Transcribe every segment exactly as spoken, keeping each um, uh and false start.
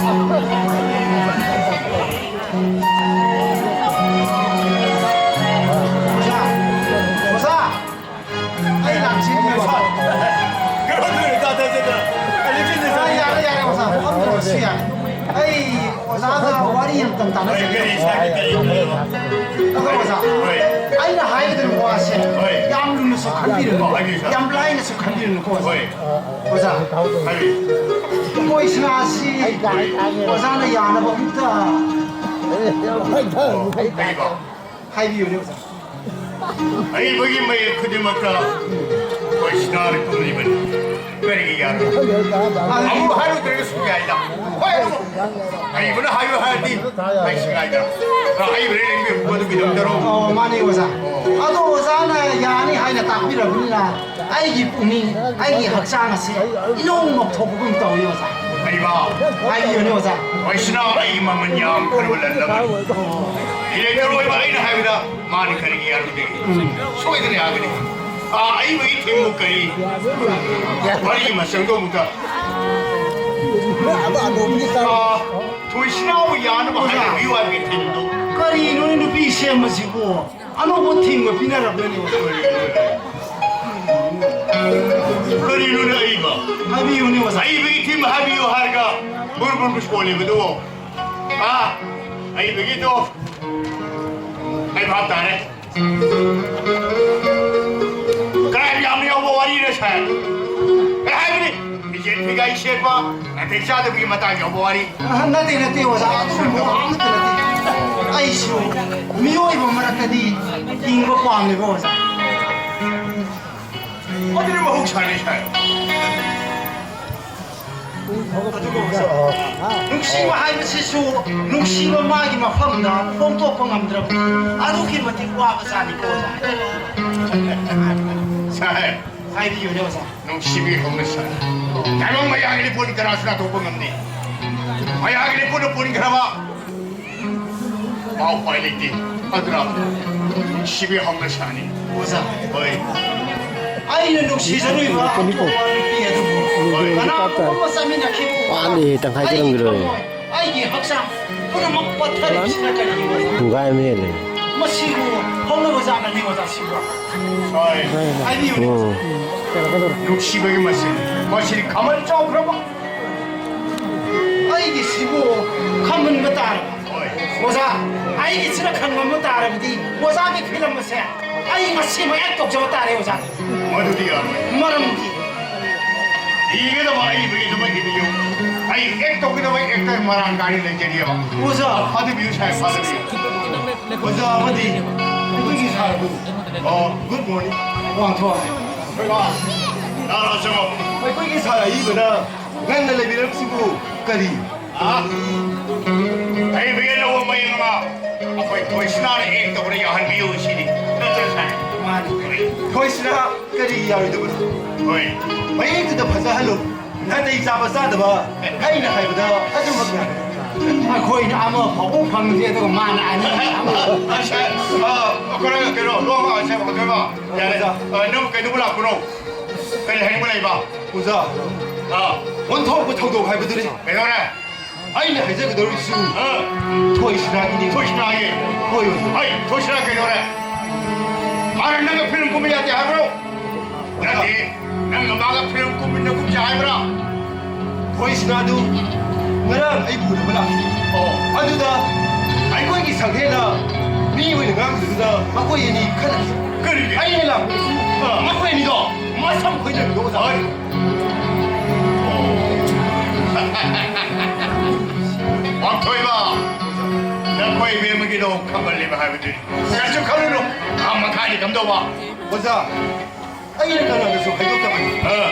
ꯑꯣꯖꯥ, ꯑꯣꯖꯥ, ꯑꯩ ꯂꯥꯛꯁꯤꯟꯒꯦ꯫ ꯀꯩꯅꯣ ꯇꯧꯔꯦ, ꯇꯥ, ꯇꯥ, ꯇꯥ, ꯇꯥ꯫ ꯑꯥ, ꯌꯥꯔꯦ, ꯌꯥꯔꯦ, ꯑꯣꯖꯥ, ꯐꯝꯗ꯭ꯔꯁꯨ ꯌꯥꯏ꯫ ꯑꯩ ꯑꯣꯖꯥꯒ ꯋꯥꯔꯤ ꯑꯝꯇꯪ ꯇꯥꯟꯅꯖꯒꯦ꯫ ꯀꯔꯤ, ꯀꯔꯤ, ꯀꯔꯤ, ꯀꯔꯤ? ꯑꯗꯣ ꯑꯣꯖꯥ, ꯍꯣꯏ꯫ ꯑꯩꯅ ꯍꯥꯏꯒꯗꯧꯔꯤꯕ ꯋꯥꯁꯦ ꯍꯣꯏ꯫ ꯌꯥꯝ ꯂꯨꯅꯁꯨ ꯈꯟꯕꯤꯔꯨꯅꯨ, ꯍꯣꯏ, ꯍꯥꯏꯕꯤꯌꯨ, ꯁꯥꯔ꯫ ꯌꯥꯝ ꯂꯥꯏꯅꯁꯨ ꯈꯟꯕꯤꯔꯨꯅꯨꯀꯣ, ꯑꯣꯖꯥ꯫ ꯍꯣꯏ꯫ ꯑꯣꯖꯥ, ꯍꯥꯏꯕꯤꯌꯨ꯫ ꯑꯩꯈꯣꯏ ꯁꯅꯥꯁꯤ ꯑꯣꯖꯥꯅ ꯌꯥꯅꯕ ꯑꯝꯇ ꯀꯔꯤꯕ? ꯍꯥꯏꯕꯤꯌꯨꯅꯦ, ꯑꯣꯖꯥ꯫ ꯑꯏꯕꯒꯤ ꯃꯌꯦꯛ ꯈꯨꯗꯤꯡꯃꯛꯇ ꯑꯩꯈꯣꯏ ꯁꯅꯥꯅ ꯀꯨꯝꯂꯤꯕꯅꯤ꯫ ꯀꯔꯤꯒꯤ ꯌꯥꯔꯣꯏ? ꯑꯃꯨꯛ ꯍꯥꯏꯔꯨꯗ꯭ꯔꯒꯁꯨ ꯌꯥꯏꯗ꯫ ꯍꯣꯏ, ꯑꯃꯨꯛ꯫ ꯀꯔꯤꯕꯨꯅ ꯍꯥꯏꯌꯨ ꯍꯥꯏꯔꯗꯤ ꯑꯩ ꯁꯤ ꯉꯥꯏꯗ꯫ ꯑ, ꯑꯏꯕꯅ ꯂꯦꯡꯕꯤꯔꯛꯄ ꯑꯗꯨꯒꯤꯗꯃꯛꯇꯔꯣ? ꯑꯣ, ꯃꯥꯅꯦ, ꯑꯣꯖꯥ꯫ ꯑꯗꯣ ꯑꯣꯖꯥꯅ ꯌꯥꯅꯤ ꯍꯥꯏꯅ ꯇꯥꯛꯄꯤꯔꯕꯅꯤꯅ ꯑꯩꯒꯤ ꯄꯨꯛꯅꯤꯡ, ꯑꯩꯒꯤ ꯍꯛꯆꯥꯡ ꯑꯁꯤ ꯏꯅꯧ ꯅꯧꯊꯣꯛꯄꯒꯨꯝ ꯇꯧꯏ, ꯑꯣꯖꯥ꯫ ꯀꯔꯤꯕ? ꯍꯥꯏꯕꯤꯌꯨꯅꯦ, ꯑꯣꯖꯥ꯫ ꯍꯣꯏ, ꯁꯤꯅ ꯑꯩꯒꯤ ꯃꯃꯜ ꯌꯥꯝꯈ꯭ꯔꯕ ꯂꯟ ꯑꯃꯅꯤ꯫ ꯏꯂꯦꯛꯇꯔ ꯑꯣꯏꯕ ꯑꯩꯅ ꯍꯥꯏꯕꯗ ꯃꯥꯅ ꯀꯔꯤꯒꯤ ꯌꯥꯔꯣꯏꯗꯣꯏꯅꯣ? ꯁꯣꯏꯗꯅ ꯌꯥꯒꯅꯤ꯫ ꯑꯥ, ꯑꯏꯕꯒꯤ ꯊꯤꯝꯕꯨ ꯀꯔꯤ? ꯋꯥꯔꯤ ꯑꯃ ꯆꯪꯗꯧꯕꯗ꯫ ꯑꯥ, ꯊꯣꯏꯁꯤꯅꯥꯕꯨ ꯌꯥꯅꯕ ꯍꯥꯏꯕꯤꯌꯨ ꯍꯥꯏꯕꯒꯤ ꯊꯤꯝꯗꯨ꯫ ꯀꯔꯤꯅꯣ ꯅꯨꯄꯤ ꯁꯦꯝꯕꯁꯤꯕꯨ? ꯑꯅꯧꯕ ꯊꯤꯝꯒ ꯄꯤꯅꯔꯕ꯭ꯔꯅꯦ? ꯀꯔꯤꯅꯣꯅꯦ ꯑꯏꯕ? ꯍꯥꯏꯕꯤꯌꯨꯅꯦ, ꯑꯣꯖꯥ꯫ ꯑꯏꯕꯒꯤ ꯊꯤꯝ ꯍꯥꯏꯕꯤꯌꯨ ꯍꯥꯏꯔꯒ ꯕꯨꯔ ꯕꯨꯔ ꯁꯣꯜꯂꯤꯕꯗꯨꯕꯨ꯫ ꯑꯥ, ꯑꯏꯕꯒꯤꯗꯣ ꯑꯩ ꯚꯥꯞ ꯇꯥꯔꯦ꯫ ꯀ꯭ꯔꯥꯏꯝ ꯌꯥꯝꯅ ꯌꯥꯎꯕ ꯋꯥꯔꯤꯔ ꯁꯥꯏ? ꯑꯩ ꯍꯥꯏꯕꯅꯤ, ꯐꯤꯖꯦꯠ ꯐꯤꯒꯥꯏ ꯁꯦꯠꯄ, ꯅꯥꯇꯩ ꯆꯥꯗꯕꯒꯤ ꯃꯇꯥꯡ ꯌꯥꯎꯕ ꯋꯥꯔꯤ꯫ ꯑ, ꯅꯠꯇꯦ, ꯅꯠꯇꯦ, ꯑꯣꯖꯥ, ꯑꯗꯨꯒꯨꯝꯕ ꯋꯥ ꯑꯃꯠꯇ ꯅꯠꯇꯦ꯫ ꯑꯩꯁꯨ ꯃꯤꯑꯣꯏꯕ ꯃꯔꯛꯇꯗꯤ ꯍꯤꯡꯕ ꯄꯥꯝꯃꯦꯕ, ꯑꯣꯖꯥ꯫ ꯑꯗꯨꯗꯤ ꯃꯍꯧꯁꯥꯅꯤ, ꯁꯥꯏ꯫ ꯑꯗꯨꯒ ꯑꯣꯖꯥ, ꯅꯨꯡꯁꯤꯕ ꯍꯥꯏꯕꯁꯤꯁꯨ ꯅꯨꯡꯁꯤꯕ ꯃꯥꯒꯤ ꯃꯐꯝꯗ ꯐꯣꯡꯗꯣꯛꯄ ꯉꯝꯗ꯭ꯔꯕꯗꯤ ꯑꯗꯨꯛꯀꯤ ꯃꯇꯤꯛ ꯋꯥꯕ ꯖꯥꯠꯅꯤꯀꯣ, ꯑꯣꯖꯥ꯫ ꯁꯥꯏ꯫ ꯍꯥꯏꯕꯤꯌꯨꯅꯦ, ꯑꯣꯖꯥ꯫ ꯅꯨꯡꯁꯤꯕꯤ ꯍꯧꯅ ꯁꯥꯏ꯫ ꯇꯥꯏꯕꯪ ꯃꯌꯥꯝꯒꯤ ꯂꯤꯄꯨꯟ ꯀꯅꯥꯁꯨ ꯅꯥꯊꯣꯛꯄ ꯉꯝꯗꯦ꯫ ꯃꯌꯥꯝꯒꯤ ꯂꯤꯄꯨꯟꯅ ꯄꯨꯟꯈ꯭ꯔꯕ ꯃꯥ ꯎꯄꯥꯏ ꯂꯩꯇꯦ꯫ ꯑꯗꯨꯅ ꯅꯨꯡꯁꯤꯕꯤ ꯍꯧꯅ ꯁꯥꯅꯤ꯫ ꯑꯣꯖꯥ꯫ ꯍꯣꯏ꯫ ꯑꯩꯅ ꯅꯨꯡꯁꯤꯖꯔꯨꯏꯕ ꯑꯇꯣꯞꯄ ꯅꯨꯄꯤ ꯑꯗꯨꯕꯨ ꯀꯅꯥꯒꯨꯝꯕ ꯑꯃ ꯆꯥꯃꯤꯟꯅꯈꯤꯕ ꯎꯕꯗ ꯋꯥꯠꯂꯤ, ꯇꯪꯈꯥꯏ ꯑꯩꯒꯤ ꯆꯠꯂꯝꯈꯤꯔꯣꯏ꯫ ꯊꯃꯣꯏ, ꯑꯩꯒꯤ ꯍꯛꯆꯥꯡ ꯄꯨꯝꯅꯃꯛ ꯄꯠꯊꯔꯤꯕꯁꯤꯅ ꯀꯔꯤꯒꯤꯅꯣ? ꯄꯨꯡꯈꯥꯏ ꯑꯃ ꯍꯦꯜꯂꯦ꯫ ꯃꯁꯤꯕꯨ ꯍꯧꯅꯕ ꯖꯥꯠꯅꯅꯤ ꯑꯣꯖꯥꯁꯤꯕꯨ꯫ ꯍꯣꯏ꯫ ꯍꯥꯏꯕꯤꯌꯨꯅꯦ꯫ ꯎꯝ꯫ ꯅꯨꯡꯁꯤꯕꯒꯤ ꯃꯁꯤꯡ, ꯃꯁꯤꯗꯤ ꯈꯃꯜ ꯆꯥꯎꯈ꯭ꯔꯕ꯫ ꯑꯩꯒꯤꯁꯤꯕꯨ ꯈꯝꯍꯟꯕ ꯇꯥꯔꯕ꯫ ꯍꯣꯏ꯫ ꯑꯣꯖꯥ, ꯑꯩꯒꯤꯁꯤꯅ ꯈꯟꯕ ꯇꯥꯔꯕꯗꯤ ꯑꯣꯖꯥꯒꯤ ꯐꯤꯂꯝ ꯑꯁꯦ ꯑꯩ ꯉꯁꯤꯃꯛ ꯑꯦꯛ ꯇꯧꯖꯕ ꯇꯥꯔꯦ ꯑꯣꯖꯥ꯫ ꯃꯗꯨꯗꯤ ꯌꯥꯔꯣꯏ꯫ ꯃꯔꯝꯗꯤ? ꯏꯒꯗꯕ ꯑꯏꯕꯒꯤ ꯑꯗꯨꯃꯛ ꯏꯕꯤꯌꯨ꯫ ꯑꯩ ꯑꯦꯛ ꯇꯧꯒꯗꯕ ꯑꯦꯛꯇꯔ ꯃꯔꯥꯡ ꯀꯥꯏꯅ ꯂꯩꯖꯔꯤꯑꯕ꯫ ꯑꯣꯖꯥ꯫ ꯐꯥꯗꯕꯤꯌꯨ ꯁꯥꯔ, ꯐꯥꯗꯕꯤꯌꯨ꯫ ꯑꯣꯖꯥ ꯑꯃꯗꯤ ꯑꯩꯈꯣꯏꯒꯤ ꯁꯥꯔꯗꯨ꯫ ꯑꯣ꯫ Good morning. ꯋꯥꯡꯊꯣꯛ꯫ ꯂꯥꯛꯑꯣ, ꯆꯪꯉꯣ꯫ ꯑꯩꯈꯣꯏꯒꯤ ꯁꯥꯔ ꯑꯏꯕꯅ ꯉꯟꯅ ꯂꯩꯕꯤꯔꯛꯄꯁꯤꯕꯨ ꯀꯔꯤ? ꯑ? ꯂꯩꯕ ꯌꯥꯗꯕ ꯃꯌꯥꯝ ꯑꯃ ꯑꯩꯈꯣꯏ ꯊꯣꯏꯁꯅꯥꯅ ꯑꯦꯛ ꯇꯧꯕꯗ ꯌꯥꯎꯍꯟꯕꯤꯌꯨ ꯁꯤꯅꯤ꯫ ꯅꯠꯇ꯭ꯔ ꯁꯥꯔ? ꯃꯥꯅꯤ꯫ ꯊꯣꯏꯁꯅꯥ ꯀꯔꯤ ꯌꯥꯔꯣꯏꯗꯕꯅꯣ? ꯍꯣꯏ꯫ ꯃꯌꯦꯛꯇꯨꯗ ꯐꯖꯍꯜꯂꯨ꯫ ꯅꯥꯇꯩ ꯆꯥꯕ ꯆꯥꯗꯕ ꯑꯩꯅ ꯍꯥꯏꯕꯗ ꯑꯗꯨꯃꯛ ꯌꯥꯔꯣꯏ꯫ ꯑꯩꯈꯣꯏꯅ ꯑꯃ ꯐꯥꯎꯕ ꯐꯪꯗꯦ, ꯑꯗꯨꯒ ꯃꯥꯅ ꯑꯅꯤ ꯑꯃ꯫ ꯑ, ꯁꯥꯔ, ꯑ, ꯑꯩꯈꯣꯏ ꯀꯩꯅꯣ, ꯂꯣ, ꯑ, ꯁꯥꯔ, ꯑꯩꯈꯣꯏ ꯌꯥꯔꯦ꯫ ꯑ, ꯅꯪ ꯀꯩꯗꯧꯕ ꯂꯥꯛꯄꯅꯣ? ꯀꯔꯤ ꯍꯥꯏꯅꯤꯡꯕ ꯂꯩꯕ? ꯑꯣꯖꯥ, ꯑꯥ꯫ ꯑꯣꯟꯊꯣꯛꯄ ꯊꯧꯗꯣꯛ ꯍꯥꯏꯕꯗꯨꯅꯤ꯫ ꯀꯩꯗꯧꯔꯦ? ꯑꯩꯅ ꯍꯥꯏꯖꯒꯗꯧꯔꯤꯁꯨ ꯑꯥ꯫ ꯊꯣꯏꯁꯅꯥꯒꯤꯅꯤ꯫ ꯊꯣꯏꯁꯅꯥꯒꯤ? ꯍꯣꯏ, ꯑꯣꯖꯥ꯫ ꯍꯩ, ꯊꯣꯏꯁꯅꯥ ꯀꯩꯗꯧꯔꯦ? ꯃꯥꯅ ꯅꯪꯒ ꯐꯤꯂꯝ ꯀꯨꯝꯕ ꯌꯥꯗꯦ ꯍꯥꯏꯕ꯭ꯔꯣ? ꯅꯠꯇꯦ, ꯅꯪꯒ ꯃꯥꯒ ꯐꯤꯂꯝ ꯀꯨꯝꯃꯤꯟꯅ ꯀꯨꯝꯁꯦ ꯍꯥꯏꯕ꯭ꯔꯥ? ꯊꯣꯏꯁꯅꯥꯗꯨ ꯉꯔꯥꯡ ꯑꯩ ꯎꯅꯕ ꯂꯥꯛꯈꯤ꯫ ꯑꯣ꯫ ꯑꯗꯨꯗ ꯑꯩꯈꯣꯏꯒꯤ ꯁꯛꯍꯦꯟꯅ ꯃꯤ ꯑꯣꯏꯅ ꯉꯥꯡꯕꯗꯨꯗ ꯃꯈꯣꯏ ꯑꯅꯤ ꯈꯠꯅꯈꯤ꯫ ꯀꯔꯤꯒꯤ? ꯑꯩꯅ ꯂꯥꯛꯄꯗꯁꯨ ꯑꯥ꯫ ꯃꯈꯣꯏ ꯑꯅꯤꯗꯣ ꯃꯁꯝ ꯈꯣꯏꯅꯕꯗꯣ ꯑꯣꯖꯥ꯫ ꯍꯣꯏ꯫ ꯄꯥꯡꯊꯣꯏꯕ, ꯅꯈꯣꯏ ꯏꯕꯦꯝꯃꯒꯤꯗꯣ ꯈꯝꯕꯜꯂꯤꯕ ꯍꯥꯏꯕꯗꯨꯅꯤ꯫ ꯀꯩꯁꯨ ꯈꯜꯂꯨꯅꯨ, ꯑꯥ ꯃꯈꯥꯗꯤ ꯀꯝꯗꯧꯕ? ꯑꯣꯖꯥ, ꯑꯩꯅ ꯀꯅꯥꯗꯁꯨ ꯍꯥꯏꯗꯣꯛꯇꯕꯅꯤ꯫ ꯑꯥ꯫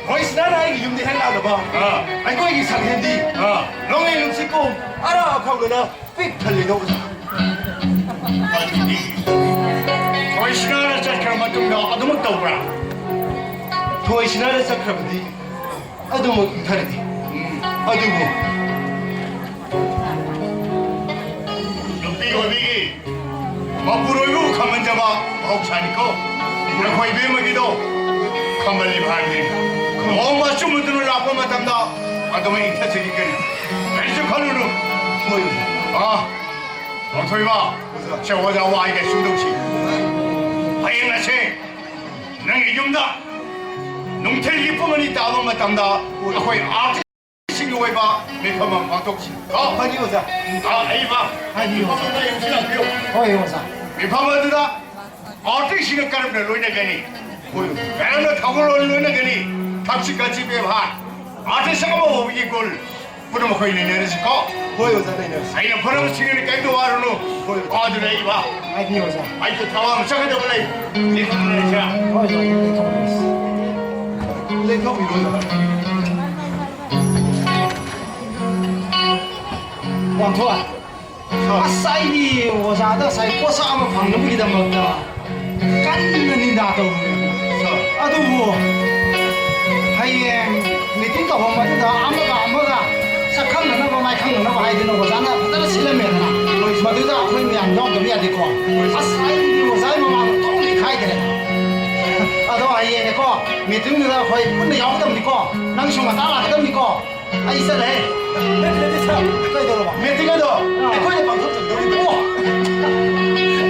ꯊꯣꯏꯁꯅꯥꯅ ꯑꯩꯒꯤ ꯌꯨꯝꯗ ꯍꯦꯛ ꯂꯥꯛꯂꯕ ꯑꯥ꯫ ꯑꯩꯈꯣꯏꯒꯤ ꯁꯛꯍꯦꯟꯗꯤ ꯑꯥ꯫ ꯅꯣꯡꯂꯩ ꯅꯨꯡꯁꯤꯠꯀꯨꯝ ꯑꯔꯥ ꯑꯐꯥꯎꯗꯅ ꯄꯤꯛ ꯊꯜꯂꯤꯗꯣ ꯑꯣꯖꯥ꯫ ꯑꯗꯨꯗꯤ ꯊꯣꯏꯁꯅꯥꯅ ꯆꯠꯈ꯭ꯔ ꯃꯇꯨꯡꯗ ꯑꯗꯨꯃꯛ ꯇꯧꯕ꯭ꯔꯥ? ꯊꯣꯏꯁꯅꯥꯅ ꯆꯠꯈ꯭ꯔꯕꯗꯤ ꯑꯗꯨꯃꯛ ꯏꯪꯊꯔꯛꯏ꯫ ꯎꯝ꯫ ꯑꯗꯨꯕꯨ ꯅꯨꯄꯤ ꯑꯣꯏꯕꯤꯒꯤ ꯃꯄꯨꯔꯣꯏꯕꯕꯨ ꯈꯝꯍꯟꯖꯕ ꯃꯍꯧꯁꯥꯅꯤꯀꯣ꯫ ꯅꯈꯣꯏ ꯏꯕꯦꯝꯃꯒꯤꯗꯣ ꯈꯝꯍꯜꯂꯤꯕ ꯍꯥꯏꯕꯅꯤ꯫ ꯅꯣꯡꯃ ꯑꯆꯨꯝꯕꯗꯨꯅ ꯂꯥꯛꯄ ꯃꯇꯝꯗ ꯑꯗꯨꯃꯛ ꯏꯪꯊꯖꯔꯤ ꯀꯔꯤ? ꯀꯔꯤꯁꯨ ꯈꯜꯂꯨꯅꯨ꯫ ꯍꯣꯏ꯫ ꯑꯥ, ꯄꯥꯟꯊꯣꯏꯕ, ꯁꯦ ꯑꯣꯖꯥ ꯋꯥ ꯑꯩꯒ ꯁꯨꯝ ꯇꯧꯁꯤ꯫ ꯍꯌꯦꯡ ꯑꯁꯦ ꯅꯪꯒꯤ ꯌꯨꯝꯗ ꯅꯨꯡꯊꯤꯜꯒꯤ ꯄꯨꯡ ꯑꯅꯤ ꯇꯥꯕ ꯃꯇꯝꯗ ꯑꯩꯈꯣꯏ ꯑꯥꯔꯇꯤꯁꯁꯤꯡꯒꯤ ꯑꯣꯏꯕ ꯃꯤꯐꯝ ꯑꯃ ꯄꯥꯡꯊꯣꯛꯁꯤ꯫ ꯀꯣ? ꯍꯣꯏ, ꯑꯣꯖꯥ꯫ ꯑꯥ, ꯑꯩꯕ꯫ ꯍꯣꯏ, ꯑꯣꯖꯥ꯫ ꯃꯤꯐꯝ ꯑꯃ ꯌꯦꯡꯁꯤꯜꯂꯛꯄꯤꯌꯨ꯫ ꯍꯣꯏ, ꯑꯣꯖꯥ꯫ ꯃꯤꯐꯝ ꯑꯗꯨꯗ ꯑꯥꯔꯇꯤꯁꯁꯤꯡꯒ ꯀꯔꯝꯅ ꯂꯣꯏꯅꯒꯅꯤ? ꯍꯣꯏ꯫ ꯀꯔꯝꯅ ꯊꯧꯒꯜꯂꯣꯟ ꯂꯣꯏꯅꯒꯅꯤ? ꯊꯛꯁꯤ ꯈꯥꯁꯤ ꯕꯦꯕꯥꯔ, ꯑꯥꯔꯇꯤꯁ ꯑꯃ ꯑꯣꯏꯕꯒꯤ ꯒꯨꯟ ꯄꯨꯝꯅꯃꯛ ꯑꯩꯈꯣꯏ ꯅꯩꯅꯔꯁꯤꯀꯣ꯫ ꯍꯣꯏ, ꯑꯣꯖꯥ, ꯅꯩꯅꯔꯁꯤ꯫ ꯑꯩꯅ ꯐꯅꯕꯁꯤꯡꯒꯤꯅ ꯀꯔꯤꯝꯇ ꯋꯥꯔꯨꯅꯨ꯫ ꯍꯣꯏ꯫ ꯑꯗꯨꯅ ꯏꯕ꯫ ꯍꯥꯏꯕꯤꯌꯨ, ꯑꯣꯖꯥ꯫ ꯑꯩꯁꯨ ꯊꯕꯛ ꯑꯃ ꯆꯠꯀꯗꯕ ꯂꯩ꯫ ꯂꯦꯞꯊꯣꯛꯅꯔꯁꯤꯔꯥ? ꯍꯣꯏ, ꯍꯣꯏ, ꯂꯦꯞꯊꯣꯛꯅꯔꯁꯤ꯫ ꯂꯦꯞꯊꯣꯛꯄꯤꯔꯣ, ꯑꯣꯖꯥ꯫ ꯄꯥꯟꯊꯣꯏ꯫ ꯑꯁ, ꯑꯩꯗꯤ ꯑꯣꯖꯥꯗ ꯉꯁꯥꯏ ꯄꯣꯠꯁꯛ ꯑꯃ ꯐꯪꯅꯕꯒꯤꯗꯃꯛꯇ ꯀꯟꯅ ꯅꯤꯟꯗꯥ ꯇꯧꯔꯨꯔꯦ꯫ ꯑꯗꯨꯕꯨ ꯍꯌꯦꯡ ꯃꯤꯇꯤꯡ ꯇꯧꯐꯝ ꯑꯗꯨꯗ ꯑꯃꯒ ꯑꯃꯒ ꯁꯛ ꯈꯪꯅꯅꯕ, ꯃꯥꯏ ꯈꯪꯅꯅꯕ ꯍꯥꯏꯗꯅ ꯑꯣꯖꯥꯅ ꯐꯖꯅ ꯁꯤꯜꯂꯝꯃꯦꯗꯅ, ꯃꯗꯨꯗ ꯑꯩꯈꯣꯏ ꯃꯌꯥꯝ ꯌꯥꯎꯗꯕ ꯌꯥꯗꯦꯀꯣ꯫ ꯑꯁ, ꯑꯩꯗꯤ ꯑꯣꯖꯥꯒꯤ ꯃꯃꯥꯡꯗ ꯊꯣꯛꯅ ꯏꯀꯥꯏꯈ꯭ꯔꯦ꯫ ꯑꯗꯣ ꯍꯌꯦꯡꯅꯦꯀꯣ, ꯃꯤꯇꯤꯡꯗꯨꯗ ꯑꯩꯈꯣꯏ ꯄꯨꯟꯅ ꯌꯥꯎꯒꯗꯕꯅꯤꯀꯣ꯫ ꯅꯪꯁꯨ ꯉꯟꯇꯥ ꯂꯥꯛꯀꯗꯕꯅꯤꯀꯣ꯫ ꯑꯩ ꯆꯠꯂꯦ꯫ ꯅꯠꯇꯦ, ꯅꯠꯇꯦ, ꯁꯥꯔ꯫ ꯀꯩꯗꯧꯔꯕ? ꯃꯤꯇꯤꯡ ꯑꯗꯣ ꯑꯥ꯫ ꯑꯩꯈꯣꯏꯅ ꯄꯥꯡꯊꯣꯛꯆꯒꯗꯧꯔꯤꯕꯣ꯫ ꯑꯣ!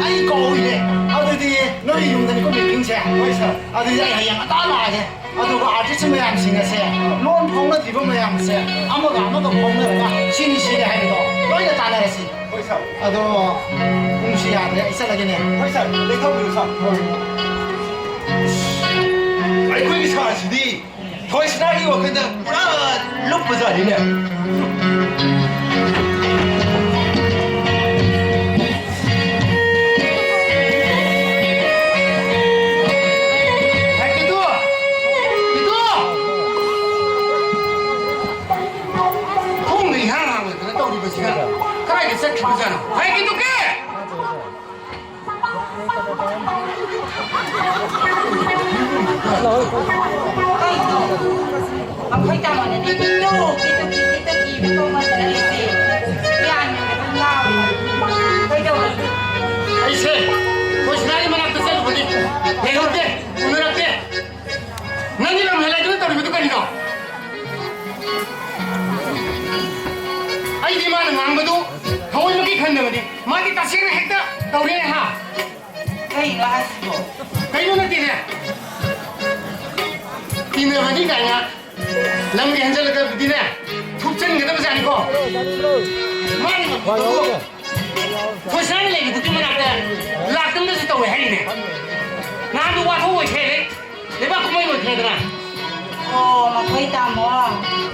ꯑꯩ ꯀꯧꯏꯅꯦ꯫ ꯑꯗꯨꯗꯤ ꯅꯣꯏ ꯌꯨꯝꯗꯅꯤꯀꯣ ꯃꯤꯇꯤꯡꯁꯦ? ꯍꯣꯏ, ꯁꯥꯔ꯫ ꯑꯗꯨꯗꯤ ꯑꯩ ꯍꯌꯦꯡ ꯉꯟꯇꯥ ꯂꯥꯛꯑꯒꯦ꯫ ꯑꯗꯨꯒ ꯑꯥꯔꯇꯤꯁ ꯃꯌꯥꯝꯁꯤꯡ ꯑꯁꯦ, ꯂꯣꯟ ꯐꯥꯎꯅꯗ꯭ꯔꯤꯕ ꯃꯌꯥꯝꯁꯦ ꯑꯃꯒ ꯑꯃꯒ ꯐꯥꯎꯅꯔꯒ ꯁꯤꯅꯤ ꯁꯤꯅꯤ ꯍꯥꯏꯕꯗꯣ ꯂꯣꯏꯅ ꯇꯥꯟꯅꯔꯁꯤ꯫ ꯍꯣꯏ, ꯁꯥꯔ꯫ ꯑꯗꯣ ꯄꯨꯡꯁꯤ ꯌꯥꯗ꯭ꯔꯦ, ꯑꯩ ꯆꯠꯂꯒꯦꯅꯦ꯫ ꯍꯣꯏ, ꯁꯥꯔ꯫ ꯂꯦꯞꯊꯣꯛꯄꯤꯔꯣ, ꯁꯥꯔ꯫ ꯍꯣꯏ꯫ ꯑꯩꯈꯣꯏꯒꯤ ꯁꯥꯔꯁꯤꯗꯤ ꯊꯣꯏꯁꯅꯥꯒꯤ ꯋꯥꯈꯜꯗ ꯄꯨꯔꯥ ꯂꯨꯞꯄꯖꯥꯠꯅꯤꯅꯦ꯫ ꯍꯥꯏ, ꯀꯤꯇꯨ! ꯀꯤꯇꯨ! ꯊꯣꯡꯅ ꯏꯍꯥꯡ ꯍꯥꯡꯂꯗꯅ ꯇꯧꯔꯤꯕꯁꯤꯅ ꯀꯗꯥꯏꯗ ꯆꯠꯈ꯭ꯔꯤꯕꯖꯥꯠꯅꯣ? ꯍꯥꯏ, ꯀꯤꯇꯨꯀꯤ! ꯑꯩꯈꯣꯏ ꯇꯥꯃꯣꯅꯅꯦ ꯄꯤꯛꯇꯨ, ꯄꯤꯛꯇꯨ, ꯄꯤꯛꯇꯨ ꯀꯤꯕ ꯀꯧꯃꯟꯗꯅ ꯑꯩꯁꯦ ꯒ꯭ꯌꯥꯟ ꯃꯦꯟ ꯑꯗꯨꯝ ꯉꯥꯎꯔꯦ꯫ ꯀꯩꯗꯧꯔꯒꯦ? ꯑꯩꯁꯦ ꯀꯩꯅꯣ? ꯑꯩꯗꯤ ꯃꯥꯅ ꯉꯥꯡꯕꯗꯨ ꯊꯑꯣꯏꯃꯛꯀꯤ ꯈꯟꯗꯕꯅꯤ꯫ ꯃꯥꯗꯤ ꯇꯁꯦꯡꯅ ꯍꯦꯛꯇ ꯇꯧꯔꯦ ꯍꯥ? ꯀꯩꯅꯣ ꯍꯥꯏꯁꯤꯕꯣ? ꯀꯩꯅꯣ ꯅꯠꯇꯦꯅꯦ꯫ ꯇꯤꯟꯅꯕꯅꯤ ꯀꯥꯏꯅ ꯂꯝꯒ ꯍꯦꯟꯖꯜꯂꯒꯗꯤꯅꯦ, ꯊꯨꯞꯆꯟꯒꯗꯕꯖꯥꯠꯅꯤꯀꯣ꯫ ꯃꯥꯅ ꯉꯝꯕꯗꯨꯕꯨ ꯊꯣꯏꯁꯅꯥꯅ ꯂꯩꯕꯗꯨꯒꯤ ꯃꯅꯥꯛꯇ ꯂꯥꯛꯇꯅꯁꯨ ꯇꯧꯋꯦ ꯍꯥꯏꯔꯤꯅꯦ꯫ ꯅꯍꯥꯟꯗꯣ ꯋꯥꯊꯣꯛ ꯑꯣꯏꯈ꯭ꯔꯦꯅꯦ꯫ ꯂꯩꯕꯥꯛ ꯀꯨꯝꯍꯩ ꯂꯣꯏꯈ꯭ꯔꯦꯗꯅ꯫ ꯑꯣ, ꯃꯈꯣꯏ ꯇꯥꯃꯣ